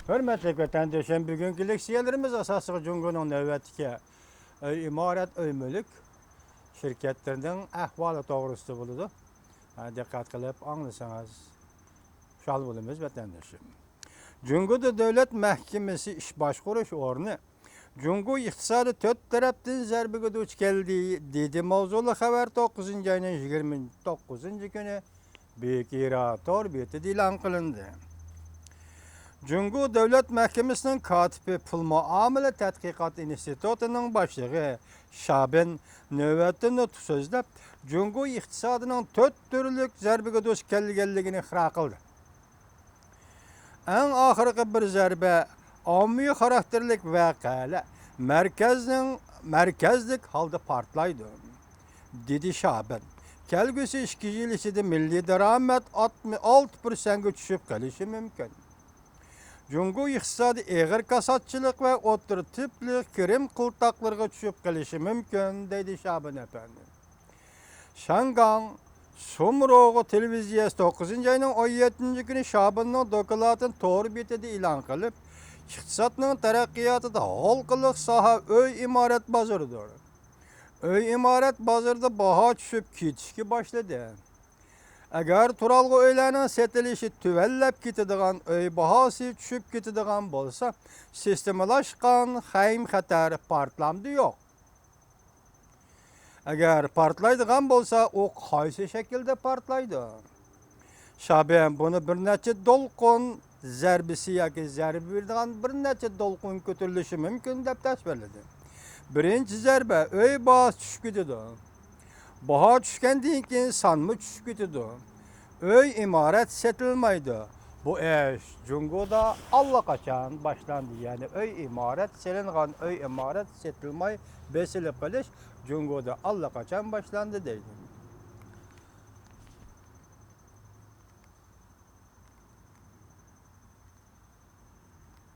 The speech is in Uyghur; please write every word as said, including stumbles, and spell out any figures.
ھۆرمەتلىك ۋەتەندىشىم، بۈگۈنكى لېكسىيەلىرىمىز ئاساسلىقى جۇڭگونىڭ نۆۋەتتىكى ئۆي ئىمارەت، ئۆي مۈلۈك شىركەتلىرىنىڭ ئەھۋالى توغرىسىدا بولىدۇ. دىققەت قىلىپ ئاڭلىسىڭىز خۇشال بولىمىز، ۋەتەندىشىم. جۇڭگودا دۆلەت مەھكىمىسى ئىش باشقۇرۇش ئورنى جۇڭگو ئىقتىسادى تۆت تەرەپتىن زەربىگە دۇچ كەلدى، دېدى ماۋزۇلۇق خەۋەر توققۇزىنچى ئاينىڭ يىگىرمە توققۇزىنچى كۈنى بۈيۈك ھىرا تور بېتىدە ئېلان قىلىندى. جۇڭگو دۆلەت مەھكىمىسىنىڭ كاتىپى، پۇل مۇئامىلە تەتقىقات ئىنستىتۇتىنىڭ باشلىقى شابىن نۆۋەتتە نۇتۇق سۆزلەپ، جۇڭگو ئىقتىسادىنىڭ تۆت تۈرلۈك زەربىگە دۇچ كەلگەنلىكىنى ئىقرار قىلدى. ئەڭ ئاخىرقى بىر زەربە ئاممىۋى خاراكتېرلىك ۋەقەلەر مەركەزنىڭ، مەركەزلىك ھالدا پارتلايدۇ، دېدى شابىن. كەلگۈسى ئىككى يىل ئىچىدە مىللىي دارامەت ئاتمىش ئالتە پىرسەنتكە چۈشۈپ قېلىشى مۇمكىن. جۇڭگو ئىقتىسادى ئېغىر كاساتچىلىق ۋە ئوتتۇرا تىپلىق كىرىم قىلتاقلىرىغا چۈشۈپ قېلىشى مۇمكىن، دەيدۇ شابىن ئەپەندى. شياڭگاڭ سۇمروغۇ تېلېۋىزىيەسى توققۇزىنچى ئاينىڭ ئون يەتتىنچى كۈنى شابىننىڭ دوكلاتىنى تور بېتىدە ئېلان قىلىپ، ئىقتىسادنىڭ تەرەققىياتىدا ھالقىلىق ساھە ئۆي ئىمارەت بازىرىدۇر. ئۆي ئىمارەت بازىرىدا باھا چۈشۈپ كېتىشكە باشلىدى. ئەگەر تۇرالغۇ ئۆيلەرنىڭ سېتىلىشى تۆۋەنلەپ كېتىدىغان، ئۆي باھاسى چۈشۈپ كېتىدىغان بولسا، سىستېمىلاشقان خەيم-خەتەر پارتلامدۇ يوق؟ ئەگەر پارتلايدىغان بولسا، ئۇ قايسى شەكىلدە پارتلايدۇ؟ شابىن بۇنى بىر نەچچە دولقۇن زەربىسى ياكى زەربە بېرىدىغان بىر نەچچە دولقۇن كۆتۈرۈلۈشى مۇمكىن دەپ تەسۋىرلىدى. بىرىنچى زەربە، ئۆي باھاسى چۈشۈپ كېتىدۇ. باھا چۈشكەندىن كېيىن سانمۇ چۈشۈپ كېتىدۇ. ئۆي ئىمارەت سېتىلمايدۇ. بۇ ئىش جۇڭگودا ئاللىقاچان باشلاندى. يەنى ئۆي ئىمارەت سېلىنغان، ئۆي ئىمارەت سېتىلماي بېسىلىپ قېلىش جۇڭگودا ئاللىقاچان باشلاندى دەيدۇ.